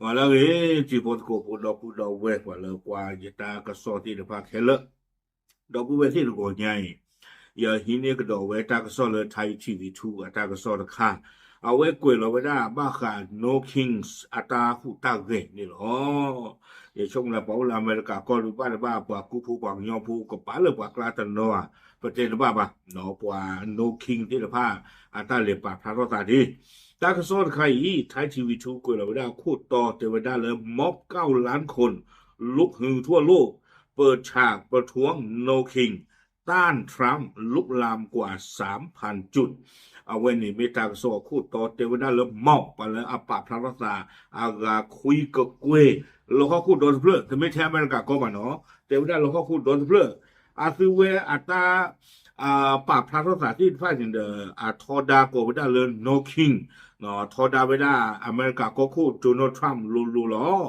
လၢအဂ့ၤ တံၤဖိသကိးဖိ ဒီပုၢ်ဒီဝဲၢ် ပှၤလၢကွၢ်ယတၢ်ကစီၣ်သ့ၣ်တဖၣ်ခဲလၢာ်, ဒီပုၢ်ဝဲၢ်သ့ၣ်တဂီၤညါအံၤ, ယဟံးန့ၢ်ကဒီးဝဲတၢ်ကစီၣ်လၢ Thai TV two အတၢ်ကစီၣ်တခါ, အဝဲကွဲးလီၤဝဲဒၣ်ဘၣ်ဃး No Kings အတၢ်ဟူးတၢ်ဂဲၤန့ၣ်လီၤ. ယဆိကမိၣ်လၢပှၤအိၣ်လၢအမဲရကၤကီၢ်ဒုးဘၣ်တဘၣ် ပှၤကူဖိပှၤကညီဖိကပာ်လၢပှၤကျါတနီၤဧါ, ပတဲတဘၣ်ဘၣ်, ပှၤ No King သ့ၣ်တဖၣ် အတၢ်လဲၤပာ်ဖျါထီၣ်သးဒ် တၢ်ကစီၣ်တခါအံၤ Thai TV two ကွဲးလီၤဝဲဒၣ်ခိၣ်တီတဲဝဲဒၣ်လၢ ม็อบเก้าล้านคน ลุกฮือทั่วโลก เปิดฉากประท้วง No King ต้านทรัมป์ ลุกลามกว่าสามพันจุด အဝဲန့ၣ်မ့ၢ်တၢ်ကစီၣ်အခိၣ်တီတဲဝဲဒၣ်လၢ ม็อบ ပှၤလၢအပာ်ဖျါထီၣ်သး အဂၤခွံကကွဲၢ် လၢဟီၣ်ခိၣ်ဒီတဖျၢၣ် တမ့ၢ်ထဲအမဲရကၤကီၢ်ဘၣ်နီၤ, တဲဝဲဒၣ်လၢဟီၣ်ခိၣ်ဒီတဖျၢၣ် အသုဝဲအတၢ် ပာ်ဖျါထီၣ်သးသ့ၣ်တဖၣ်န့ၣ်ဒီး အထီဒါကိးဝဲဒၣ်လၢ No King, ထီဒါဝဲဒၣ်အမဲရကၤကီၢ်ခိၣ် Donald Trump လိၤလိၤလီၤ.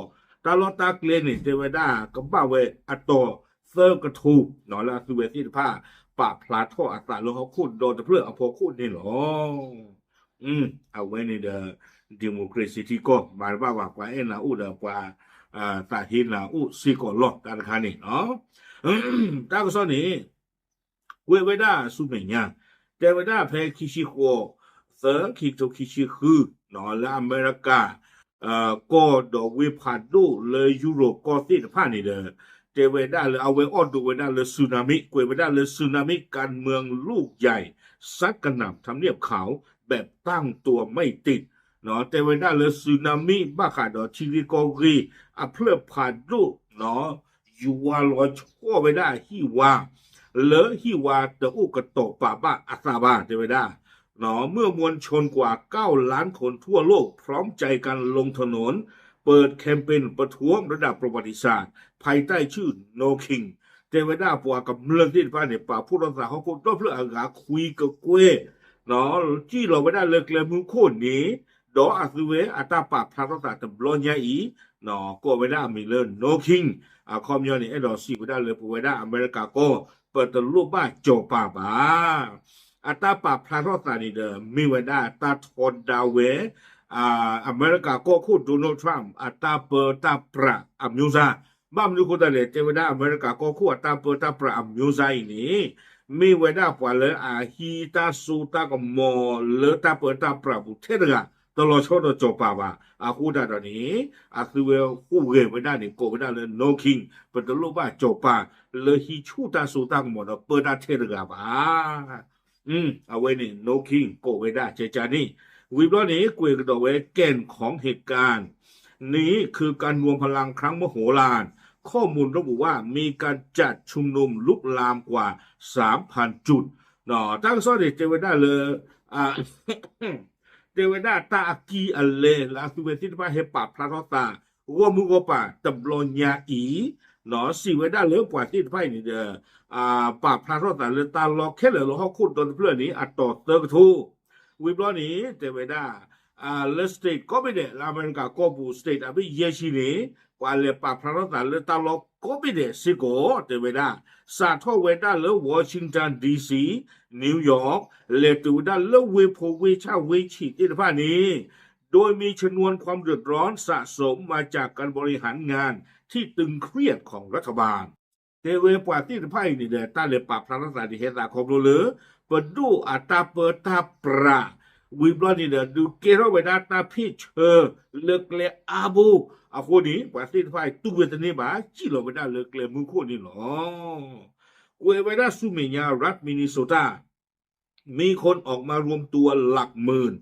တၢ်လီၢ်တၢ်ကျဲန့ၣ် တဲဝဲဒၣ်ကဘၣ်ဝဲအတီၤသၢကထိ လၢအသုဝဲသ့ၣ်တဖၣ် ပာ်ဖျါထီၣ်အသးလၢဟီၣ်ခိၣ်ဒီတဖျၢၣ်အဖီခိၣ်န့ၣ်လီၤ. အဝဲန့ၣ်ဒီး democracy ထံကီၢ် မၤတဘၣ်ဘၣ် ပှၤအဲၣ်နၤအိၣ်ဒီးပှၤ သးဟ့နၤအိၣ်စ့ၢ်ကီးလီၤ တၢ်တခါန့ၣ်လီၤ. တၢ်ကစီၣ်န့ၣ် ကွဲးဝဲဒၣ်ဆူမဲာ်ညါ, တဲဝဲဒၣ်ဖဲခံဆံဃိး သၢ ခံကထိခံဆံဃု လၢအမဲရကၤ ကီၢ်ဒီးဝ့ၢ်ဖးဒိၣ်လၢယူရိၤကီၢ်သ့ၣ်တဖၣ်န့ၣ်ဒီး တဲဝဲဒၣ်လၢအဝဲအိၣ်ဒိးဝဲဒၣ်လၢ tsunami ကွဲးဝဲဒၣ်လၢ tsunami การเมืองลูกใหญ่ซัดกระหน่ำทำเนียบขาวแบบตั้งตัวไม่ติด တဲဝဲဒၣ်လၢ tsunami ဘၣ်ဃးဒီးထံဂ့ၢ်ကီၢ်ဂ့ၢ်အဖျၢၣ်ဖးဒိၣ် ယွၤလီၤဆှီၣ်ဝဲဒၣ်ဟံၣ်ဝါ လၢဟံၣ်ဝါတအိၣ်ကတီၤပာ်ဘၣ်အသးဘၣ် တဲဝဲဒၣ် เมื่อมวลชนกว่าเก้าล้านคนทั่วโลกพร้อมใจกันลงถนน เปิดแคมเปญประท้วงระดับประวัติศาสตร์ภายใต้ชื่อ No King တဲဝဲဒၣ်ပှၤကမျၢၢ်သ့ၣ်တဖၣ်န့ၣ် ပာ်ဖှိၣ်ထီၣ်သးဟီၣ်ခိၣ်ဒီဖျၢၣ်အဂၤခွံကကွဲၢ် စံၣ်လီၤဝဲဒၣ်လၢကျဲမုၢ်ခိၣ်န့ၣ် ဒီးအသုဝဲအတၢ်ပာ်ဖျါထီၣ်သးတဘျီညါအံၤ ကိးဝဲဒၣ်အမံၤလၢ No King အခီပညီန့ၣ် အဲၣ်ဒိးစံးဝဲဒၣ်လၢပဝဲဒၣ်အမဲရကၤကီၢ် ပတလိၣ်ဘၣ်စီၤပၤဘၣ်. အတၢ်ပာ်ဖျါထီၣ်သးန့ၣ်ဒီး မ့ၢ်ဝဲဒၣ်တၢ်ထီဒါဝဲ အမဲရကၤကီၢ်ခိၣ် Donald Trump အတၢ်ပၢတၢ်ပြးအမျိုးစား ဘၣ်မနုၤအဃိသတးလဲၣ် တဲဝဲဒၣ်အမဲရကၤကီၢ်ခိၣ်အတၢ်ပၢတၢ်ပြးအမျိုးစားအံၤန့ၣ် မ့ၢ်ဝဲဒၣ်ပှၤလၢအဟံးတၢ်စိတၢ်ကမီၤလၢတၢ်ပၢတၢ်ပြးပူၤထဲတဂၤ တလီၤဆီဒီးစီၤပၤဘၣ်. အဃိသတးဒီးန့ၣ် အသုဝဲဟူးဂဲၤဝဲဒၣ်န့ၣ် ကိးဝဲဒၣ်လၢ No King ပတလိၣ်ဘၣ်စီၤပၤ လၢဟံးဆူၣ်တၢ်စိတၢ်ကမီၤဒီးပၢတၢ်ထဲတဂၤဘၣ်. အဝဲန့ၣ် No King ကိးဝဲဒၣ်ကဲကၢန့ၣ် ဝံၤဘျီန့ၣ် ကွဲးကဒီးဝဲแก่นของเหตุการณ์นี้คือการรวมพลังครั้งมโหฬาร ข้อมูลระบุว่ามีการจัดชุมนุมลุกลามกว่าสามพันจุด တၢ်ကစီၣ်န့ၣ် တဲဝဲဒၣ်လၢ တဲဝဲဒၣ်တၢ်အကံၢ်အလဲလၢအသုဝဲသ့ၣ်တဖၣ်ဟဲပာ်ဖျါထီၣ်သး ဂီၢ်မုၢ်ဂီၢ်ပၤတဘျီညါအံၤ စံးဝဲဒၣ်လၢပှၤသ့ၣ်တဖၣ်အံၤန့ၣ်ဒီး ပာ်ဖျါထီၣ်သးလၢတၢ်လီၢ်ခဲလၢာ်လၢဟီၣ်ခိၣ်ဒီတဖျၢၣ်န့ၣ် အတီၤသၢကထိ ဝံၤဘျီန့ၣ် တဲဝဲဒၣ် လၢ state ကိးဘ့ၣ်ဒဲး လၢအမဲရကၤကီၢ်ပူၤ state အဘ့ၣ်ယဲၢ်ဆံန့ၣ် ပှၤလဲၤပာ်ဖျါထီၣ်သးလၢတၢ်လီၢ်ကိးဘ့ၣ်ဒဲးစ့ၢ်ကီး တဲဝဲဒၣ် စးထီၣ်ဝဲဒၣ်လၢ Washington D C, New York, လဲၤတုၤဝဲဒၣ်လၢဝ့ၢ်ဖိဝ့ၢ်ဆၣ်ဝ့ၢ်ဆံးသ့ၣ်တဖၣ်န့ၣ် โดยมีชนวนความเดือดร้อนสะสมมาจากการบริหารงานที่ตึงเครียดของรัฐบาล တဲဝဲပှၤသ့ၣ်တဖၣ်အံၤန့ၣ်ဒီး တၢ်လဲၤပာ်ဖျါထီၣ်သးဒ်ဟဲသးခီဖျိလၢ ပဒိၣ်အတၢ်ပၢတၢ်ပြး ဝံၤဘျီန့ၣ်ဒီး ဒုးကဲထီၣ်ဝဲဒၣ်တၢ်ဖ့ၣ်ဆၢလၢကျဲအါဘိ အဃိန့ၣ် ပှၤသ့ၣ်တဖၣ်အံၤတူၢ်ဝဲတန့ၢ်ဘၣ် စံၣ်လီၤဝဲဒၣ်လၢကျဲမုၢ်ခိၣ်န့ၣ်လီၤ. ကွဲးဝဲဒၣ်ဆူမဲာ်ညါ รัฐมินนิโซตา มีคนออกมารวมตัวหลักหมื่น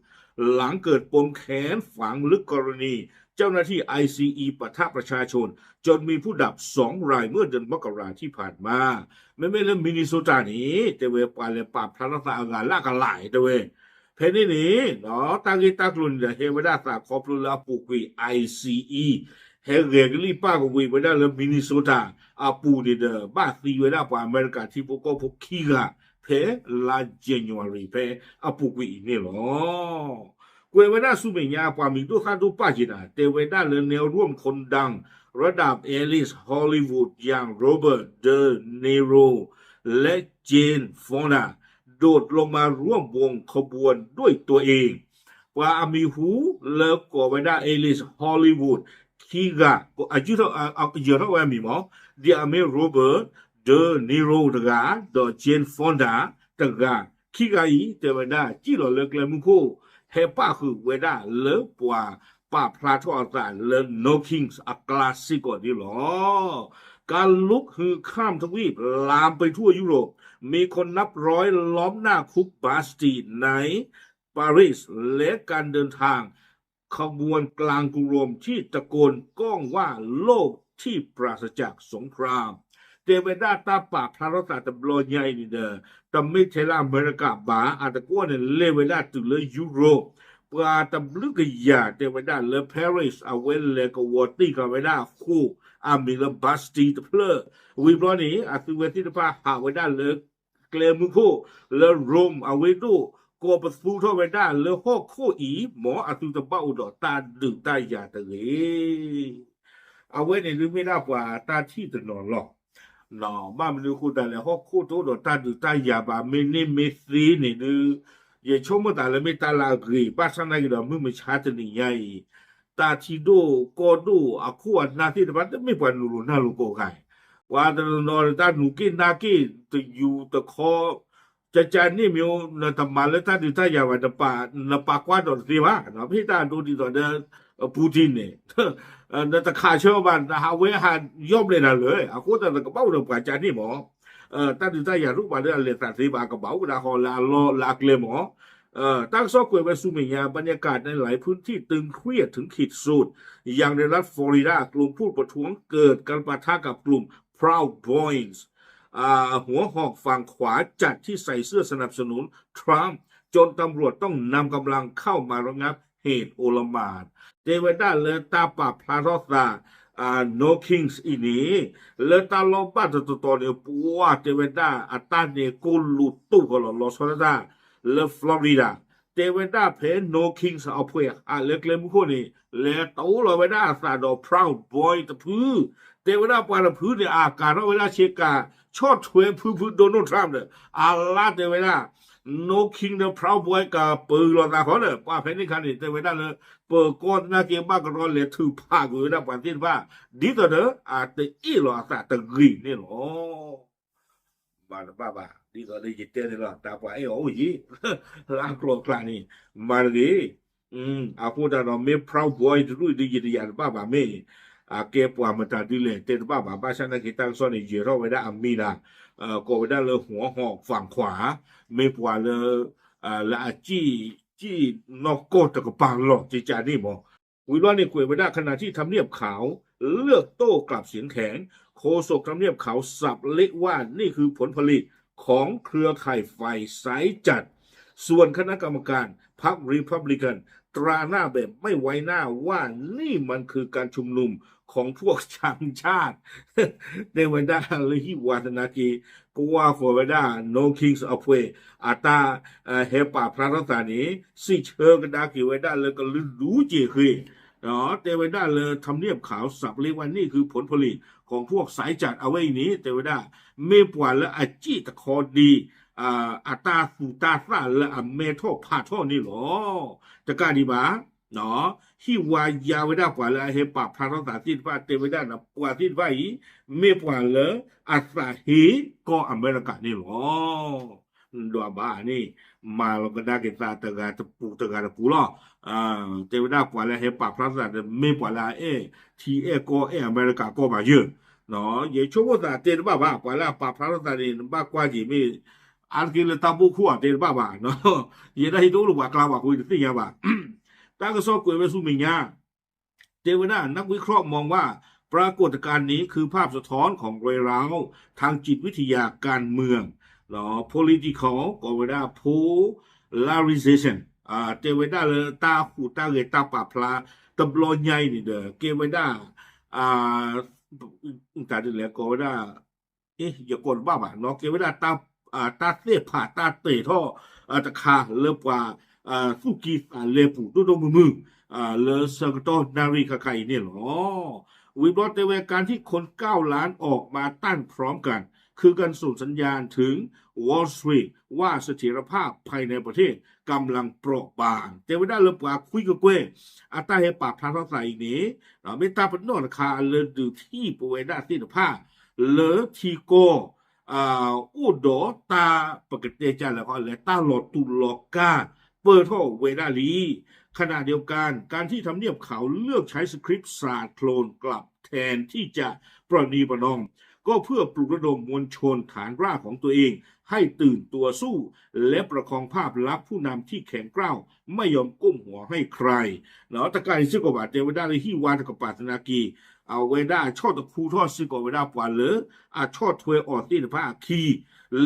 หลังเกิดปมแค้นฝังลึกกรณีเจ้าหน้าที่ ไอซีอี ปะทะประชาชน จนมีผู้บาดเจ็บสองรายเมื่อเดือนมกราที่ผ่านมา မ့မ့ၢ်လၢ Minnesota န့ၣ် တဲဝဲပှၤလဲၤပာ်ဖျါထီၣ်သးအဂၤလၢအကလး တဲဝဲ ဖဲန့ၣ်န့ၣ် တၢ်ဂ့ၢ်တၢ်ကျိၤန့ၣ်ဒီး ဟဲဝဲဒၣ်သးခီဖျိလၢအပူၤကွံာ် ไอซีอี ဟဲဂဲၤကလံၣ်ပၣ်ကဝံၤဝဲဒၣ်လၢ Minnesota အပူၤန့ၣ်ဒီး ဘၣ်သံဝဲဒၣ်ပှၤအမဲရကၤထံဖိကီၢ်ဖိခံဂၤ ဖဲလါ January ဖဲအပူၤကွံာ်အံၤန့ၣ်လီၤ. ကွဲးဝဲဒၣ်ဆူမဲာ်ညါ ပှၤမံၤဒိၣ်သၣ်ဒိၣ်ပၢ်က့ၤနၤ တဲဝဲဒၣ်လၢ แนวร่วมคนดังระดับ A-list Hollywood อย่าง Robert De Niro และ Jane Fonda โดดลงมาร่วมวงขบวนด้วยตัวเอง ပှၤအမံၤဟူလၢကိးဝဲဒၣ် Alice Hollywood ခံဂၤ, ယၢၤထီၣ်ဝဲအမံၤမး, ဒ်အမ့ၢ် Robert De Niro တဂၤ, ဒီး Jane Fonda တဂၤ, ခံဂၤအံၤ တဲဝဲဒၣ် စံၣ်လီၤလၢကျဲမုၢ်ခိၣ် ဟဲပၣ်ဃုာ်ဝဲဒၣ်လၢပှၤပာ်ဖျါထီၣ်အသးလၢ No Kings အကျါစ့ၢ်ကီးန့ၣ်လီၤ. การลุกฮือข้ามทวีป ลามไปทั่วยุโรป มีคนนับร้อยล้อมหน้าคุกบาสตีย์ในปารีส และการเดินทางขบวนกลางกรุงโรมที่ตะโกนก้องว่าโลกที่ปราศจากสงคราม တဲဝဲဒၣ်တၢ်ပာ်ဖျါထီၣ်သးတဘျီညါအံၤန့ၣ်ဒီး တမ့ၢ်ထဲလၢအမဲရကၤဘၣ်, အတကွီၢ်န့ၣ် လဲၤဝဲဒၣ်တုၤလၢယူရိၣ်, ပှၤတဘျုးကယၤတဲဝဲဒၣ်လၢ Paris အဝဲလဲၤကဝီၤတံၢ်ဃာ်ဝဲဒၣ်အဃိၣ် အမံၤလၢ Bastille တဖျၢၣ်, ဝံၤဘျီန့ၣ် အသုဝဲသ့ၣ်တဖၣ်ဟးဝဲဒၣ်လၢကျဲမုၢ်ခိၣ် လၢ Rome အဝ့ၢ်ဒိၣ်, ကိးပသူထီၣ်ဝဲဒၣ်လၢဟီၣ်ခိၣ်အံၤ မ်အသုတဘၣ်အိၣ်ဒီးတၢ်ဒုးတၢ်ယၤတဂ့ၤ. အဝဲန့ၣ်ဒုးမ့ၢ်ဒၣ်ပှၤတၢ်ထံၣ်တနီၤလီၤ. ဘၣ်မနုၤအဃိသတးလဲၣ်, ဟီၣ်ခိၣ်တအိၣ်ဒီးတၢ်ဒုးတၢ်ယၤဘၣ် မ့ၢ်န့ၢ်မ့ၢ်သ့န့ၣ်ဒုး ယဆိကမိၣ်သးလၢမ့ၢ်တၢ်လၢအဂ့ၤ, ဘၣ်ဆၣ်နာ်က့ဒီး မုၢ်မဆါတနံၤညါအံၤ တၢ်ထံဒိၣ်ကီၢ်ဒိၣ်အခိၣ်အနၢ်သ့ၣ်တဖၣ် တမ့ၢ်ပှၤနုာ်လီၤနၢ်လီၤကိးဂၤ, ပှၤတနီၤနီၤတၢ်နုာ်က့ၢ်နါက့ၢ် တယူၤတခီ ကကန့ၣ်မ့ၢ် နတမၤလၢတၢ်ဒုးတၢ်ယၤဘၣ်, နပာ်ကွၢ်ဒီးတသ့ဘၣ်, ပဟ့ၣ်တၢ်အဒိဒ်သိးဒီး Putin န့ၣ် နတခးဆၢဘၣ်, နဟးဝဲဟးယီၣ်ဘျဲၣ်နၤလၢၤ, အဃိသတးနကဘၣ်အိၣ်ဒီးပှၤကန့ၣ်မး, တၢ်ဒုးတၢ်ယၤတအိၣ်ဘၣ်လၢအလဲၤသးသ့ဘၣ်, အကဘၣ်အိၣ်ကဒါဃီလၢအလီၢ်လၢအကျဲမး. တၢ်ကစီၣ်ကွဲးဝဲဆူမဲာ်ညါ, บรรยากาศในหลายพื้นที่ตึงเครียดถึงขีดสุด อย่างในรัฐฟลอริดา กลุ่มผู้ประท้วงเกิดการปะทะกับกลุ่ม Proud Boys อ่า หัวหอกฝั่งขวาจัดที่ใส่เสื้อสนับสนุนทรัมป์ จนตำรวจต้องนำกำลังเข้ามาระงับเหตุโอลหม่าน တဲဝဲဒၣ်လၢတၢ်ပာ်ဖျါထီၣ်သး No Kings အံၤန့ၣ် လၢတၢ်လီၢ်ဘၣ်တတီၤတီၤန့ၣ် ပှၤတဲဝဲဒၣ်အတၢ်န့ၣ်ကိၢ်လိာ်တိၢ်ဃီလီၤ လီၤဆီဒၣ်တၢ် လၢ Florida တဲဝဲဒၣ်ဖဲ No Kings အဖှဲးဟးလၢကျဲမုၢ်ခိၣ်န့ၣ် လဲၤတအိၣ်လီၤဝဲဒၣ်အသးဒီး Proud Boy တဖု, တဲဝဲဒၣ်ပှၤတဖုန့ၣ် အကၤထီၣ်ဝဲဒၣ်ဆ့ကၤ ဆီၣ်ထွဲဖုဖု Donald Trump ဒီး အလါတဲဝဲဒၣ် No King ဒီး Proud Boy ကပၢၤလီၤသးဃီဒီး ပှၤဖဲန့ၣ်အခါန့ၣ် တဲဝဲဒၣ်လၢ ပၢၤကီၢ်သနာ်က့ဘၣ်ကရီလဲၤထုးဖးကွံာ်ဝဲဒၣ်ပှၤသ့ၣ်တဖၣ် ဒ်သိးဒီး အတအ့ၣ်လီၤအသးတဂ့ၤန့ၣ်လီၤ. မၤတဘၣ်ဘၣ်, ဒ်သိးလၢယတဲန့ၣ်လီၤ, တၢ်ပှၤအဲၣ်အီၤအိၣ်ယံၤ, လၢအကျိၤအကျဲန့ၣ် မၤတဂ့ၤ. အဃိသတးဒီး မ့ၢ် Proud Boy တဒူၣ်အံၤဒုး ယတယာ်တဘၣ်ဘၣ်မ့ၢ်, အကဲပှၤမတၤဒ်လဲၣ် တဲတဘၣ်ဘၣ်, ဘၣ်ဆၣ်နာ်က့တၢ်ကစီၣ်န့ၣ် ယၢၤထီၣ်ဝဲဒၣ်အမံၤဒၣ်, ကိးဝဲဒၣ်လၢ หัวหอกฝั่งขวา, မ့ၢ်ပှၤလၢ လၢအစံၣ် စံၣ်နီၢ်ကီၢ်တကပၤလီၤ ကကန့ၣ်မး. ဝံၤဘျီန့ၣ်ကွဲးဝဲဒၣ် ขณะที่ทำเนียบขาวเลือกโต้กลับเสียงแข็ง โฆษกทำเนียบขาวสับเละว่านี่คือผลผลิตของเครือข่ายฝ่ายซ้ายจัด ส่วนคณะกรรมการพรรครีพับลิกันตราหน้าแบบไม่ไว้หน้าว่านี่มันคือการชุมนุมของพวกช้างชาติ တဲဝဲဒၣ်လၢဟံၣ်ဝါသနာ်က့ ကွၢ်ဃီၤဝဲဒၣ် No Kings အဖှဲး အတၢ်ဟဲပာ်ဖျါထီၣ်သးန့ၣ် စံးဆၢကဒါက့ၤဝဲဒၣ်လၢကလုာ်ဒူၣ်စ့ၢ်ကီး, တဲဝဲဒၣ်လၢ ทำเนียบขาวสับเละว่านี่คือผลผลิตของพวกซ้ายจัด အဝဲအံၤန့ၣ် တဲဝဲဒၣ် မ့ၢ်ပှၤလၢအစံၣ်တခီဒ် အတၢ်သူၣ်တၢ်သၣ်လၢအမဲထီၣ်ဖးထီၣ်န့ၣ်လီၤ. တကးဒံးဘၣ် ဟံၣ်ဝါယါဝဲဒၣ်ပှၤလၢအဟဲပာ်ဖျါထီၣ်သးသ့ၣ်တဖၣ် တဲဝဲဒၣ်ပှၤသ့ၣ်တဖၣ်အံၤ မ့ၢ်ပှၤလၢအသးဟ့ကီၢ်အမဲရကၤန့ၣ်လီၤ. ဒွးဘၣ်န့ၣ် မၤလီၤကဒါက့ၤသးတဂၤတပူၤတဂၤတပူၤလီၤ. တဲဝဲဒၣ်ပှၤလၢဟဲပာ်ဖျါထီၣ်သးဒီး မ့ၢ်ပှၤလၢအအဲၣ်ထံအဲၣ်ကီၢ်အဲၣ်အမဲရကၤကီၢ်ဘၣ်ယဲၢ် ယဆိကမိၣ်သးတဲတဘၣ်ဘၣ် ပှၤလၢအပာ်ဖျါထီၣ်သးန့ၣ် နဘၣ်ကွၢ်က့ၤမ့ၢ် အါတက့ၢ်လၢတၢ်ဘိၣ်ခိၣ်အတဲတဘၣ်ဘၣ်, ယဲဒၣ်ဟံးတအိၣ်လၢပှၤကျါဘၣ်အဃိ ယတသ့ၣ်ညါဘၣ်. တၢ်ကစီၣ်ကွဲးဝဲဆူမဲာ်ညါ တဲဝဲဒၣ် นักวิเคราะห์มองว่าปรากฏการณ์นี้คือภาพสะท้อนของรอยร้าวทางจิตวิทยาการเมือง political ကိးဝဲဒၣ် polarization တဲဝဲဒၣ်လၢတၢ်ဟူးတၢ်ဂဲၤတၢ်ပာ်ဖျါ တဘျီညါအံၤန့ၣ်ဒီး ကဲဝဲဒၣ် တၢ်ဒ်လဲၣ်ကိးဝဲဒၣ် ယကိးတဘၣ်ဘၣ်နီၤ ကဲဝဲဒၣ် တၢ်သ့ၣ်ဖးတၢ်တဲာ်ထီၣ်တခါလၢပှၤသူၣ်ကံၢ်သးလဲပူၤဒိၣ်ဒိၣ်မုၢ်မုၢ် လၢဆၢကတီၢ်နၣ်ရံၣ်ခါခါအံၤန့ၣ်လီၤ. ဝံၤဘျီတဲဝဲ การที่คนเก้าล้านออกมาต้านพร้อมกัน คือการส่งสัญญาณถึง Wall Street ว่าเสถียรภาพภายในประเทศกำลังเปราะบาง တဲဝဲဒၣ်လၢပှၤခွံကကွဲၢ် အတၢ်ဟဲပာ်ဖျါထီၣ်သးအံၤန့ၣ် မ့ၢ်တၢ်ပနီၣ်တခါလၢဒုးထံၣ်ပဝဲဒၣ်သ့ၣ်တဖၣ် လၢထံကီၢ် အိၣ်ဒီးတၢ်ပကတဲကလဲၣ် လဲၤတၢ်လီၤတူာ်လီၤကာ် ပၢၢ်ထီၣ်ဝဲဒၣ်လံ ขณะเดียวกัน การที่ทำเนียบขาวเลือกใช้สคริปต์สาดโคลนกลับแทนที่จะประนีประนอม ก็เพื่อปลุกระดมมวลชนฐานรากของตัวเองให้ตื่นตัวสู้ และประคองภาพลักษณ์ผู้นำที่แข็งกร้าวไม่ยอมก้มหัวให้ใคร တကးန့ၣ်စ့ၢ်ကီးဘၣ် တဲဝဲဒၣ်လၢဟံၣ်ဝါတကပၤသနာ်က့ အဝဲဒၣ်အဆီၣ်တခူထီၣ်စ့ၢ်ကီးဝဲဒၣ်ပှၤလၢအဆီၣ်ထွဲအီၤသ့ၣ်တဖၣ်အခံ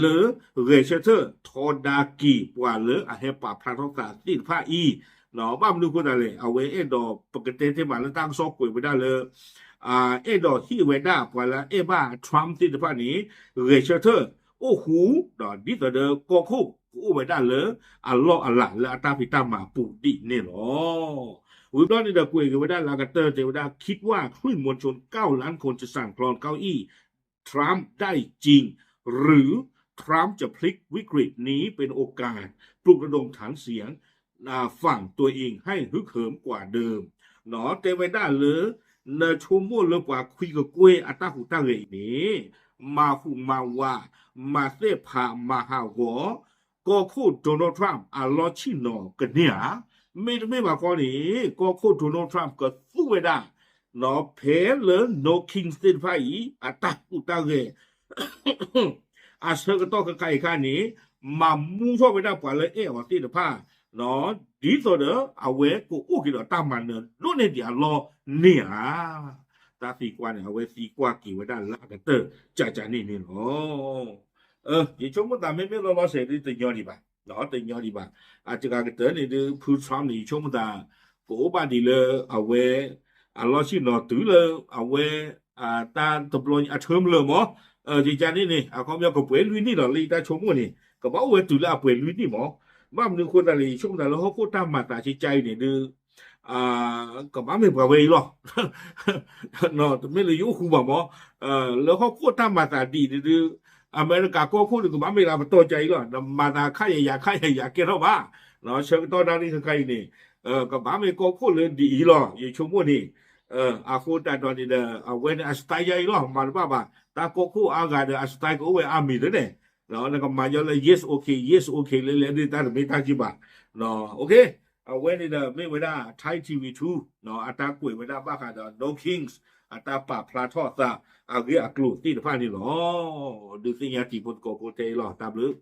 လၢဂဲၤဆၢထၢၣ်ထီဒါက့ၤပှၤလၢအဟဲပာ်ဖျါထီၣ်သးသ့ၣ်တဖၣ်အံၤ ဘၣ်မနုၤအဃိသတးလဲၣ် အဝဲအဲၣ်ဒိးပကတဲတ့ၢ်မးလၢတၢ်ကစီၣ်ကွဲးဝဲဒၣ်လၢ အဲၣ်ဒိးဟ့ၣ်ဝဲဒၣ်ပှၤလၢအအဲၣ်ဘၣ် Trump သ့ၣ်တဖၣ်န့ၣ် ဂဲၤဆၢထၢၣ်အိၣ်ဃူ ဒ်သိးဒီးကီၢ်ခိၣ်ကအိၣ်ဝဲဒၣ်လၢအလီၢ်အလၤလၢအတၢ်ဖံးတၢ်မၤအပူၤဒ်န့ၣ်လီၤ. ဝံၤဘျီန့ၣ်ဒီး ကွဲးက့ၤဝဲဒၣ်လၢအကတၢၢ်တဲဝဲဒၣ် คิดว่าคลื่นมวลชนเก้าล้านคนจะสั่นคลอนเก้าอี้ Trump ได้จริง หรือ Trump จะพลิกวิกฤตนี้เป็นโอกาส ปลุกระดมฐานเสียง ฝั่งตัวเองให้ฮึกเหิมกว่าเดิม တဲဝဲဒၣ်လၢ နဆိကမိၣ်လၢပှၤခွံကကွဲၢ်အတၢ်ဟူးတၢ်ဂဲၤအံၤန့ၣ် မၤဟူးမၤဝး မၤသ့ၣ်ဖး မၤဟးဂီၤ ကီၢ်ခိၣ် Donald Trump အလီၢ်ဆ့ၣ်နီၤကန့ၢ်ဧါ. မ့တမ့ၢ်ဘၣ်ခီန့ၣ် ကီၢ်ခိၣ် Donald Trump ကသူဝဲဒၣ် ဖဲလၢ No Kings သ့ၣ်တဖၣ်အံၤ အတၢ်ဟူးတၢ်ဂဲၤ အဆၢကတီၢ်ခဲခါအံၤအခါန့ၣ် မၤမူထီၣ်ဝဲဒၣ်ပှၤလၢအဲၣ်အီၤသ့ၣ်တဖၣ် ဒ်သိးဒီးအဝဲကအိၣ်က့ၤဒီးတၢ်မၤနၢၤဒိၣ်န့ၢ်ဒံးအလီၢ်န့ၣ်ဧါ. တၢ်သံကွၢ်န့ၣ် အဝဲသံကွၢ်က့ၤဝဲဒၣ်လၢအကတၢၢ်ကကန့ၣ်န့ၣ်လီၤ. ယဆိကမိၣ်သးမ့မ့ၢ်လီၤလီၤဆဲးဒ်တညီဒံးဘၣ်, တညီဒံးဘၣ်. အတဂၤကတၢၢ်န့ၣ်ဒ် ဖု Trump န့ၣ် ယဆိကမိၣ်သး ကအိၣ်ဘၣ်ဒံးလၢအဝဲ အလီၢ်ဆ့ၣ်နီၤတုၤလၢအဝဲ တၢ်တဘျီအ term လၢာ်မး, ယကန့ၣ်န့ၣ် အခီပညီကပှဲၤလွံၢ်နံၣ်လီၤ လၢယတၢ်ဆိကမိၣ်န့ၣ် ကဘၣ်အိၣ်ဝဲတုၤလၢအပှဲၤလွံၢ်နံၣ်မး. ဘၣ်မနုၤအဃိသတးလဲၣ် ယဆိကမိၣ်သးလၢဟီၣ်ခိၣ်တၢ်မၤသးကကါအံၤန့ၣ်ဒ် ကဘၣ်မ့ၢ်ပှၤဝဲအံၤလီၤ. တမ့ၢ်လၢယအိၣ်ဃူဘၣ်မး, လၢဟီၣ်ခိၣ်တၢ်မၤသးဒ်အံၤဒ် အမဲရကၤကီၢ်ခိၣ်န့ၣ် ကဘၣ်မ့ၢ်လၢပတီၢ်ကါအံၤလီၤ. နမၤသးခါယၤယၤခါယၤယၤကဲထီၣ်ဘၣ်. ဆၢကတီၢ်ဒၣ်န့ၣ်ခဲခါအံၤန့ၣ် ကဘၣ်မ့ၢ်ကီၢ်ခိၣ်လၢဒ်အံၤလီၤ. ယဆိကမိၣ်န့ၣ် အဃိသတးဒီးန့ၣ်ဒီး အဝဲန့ၣ်အ style ယါအံၤလီၤ မၤတဘၣ်ဘၣ်. တၢ်ကီၢ်ခိၣ်အါဂၤဒီးအ style ကအိၣ်ဝဲအါမံၤလၢန့ၣ် နကမၤညီလၢ yes okay, yes okay လၢလဲၤဒ်တၢ်တမ့ၢ်တၢ်ကံဘၣ်. အဝဲန့ၣ်ဒီးမ့ၢ်ဝဲဒၣ် Thai ထံ ဝံၤထူ အတၢ်ကွဲးဝဲဒၣ်ဘၣ်ဃးဒီး No Kings အတၢ်ပာ်ဖျါထီၣ်သးအဂ့ၢ်အကျိၤသ့ၣ်တဖၣ်န့ၣ်လီၤ. ဒုးသ့ၣ်ညါတံၤဖိသကိးဖိထဲအံၤလီၤ. တၢ်ဘျုး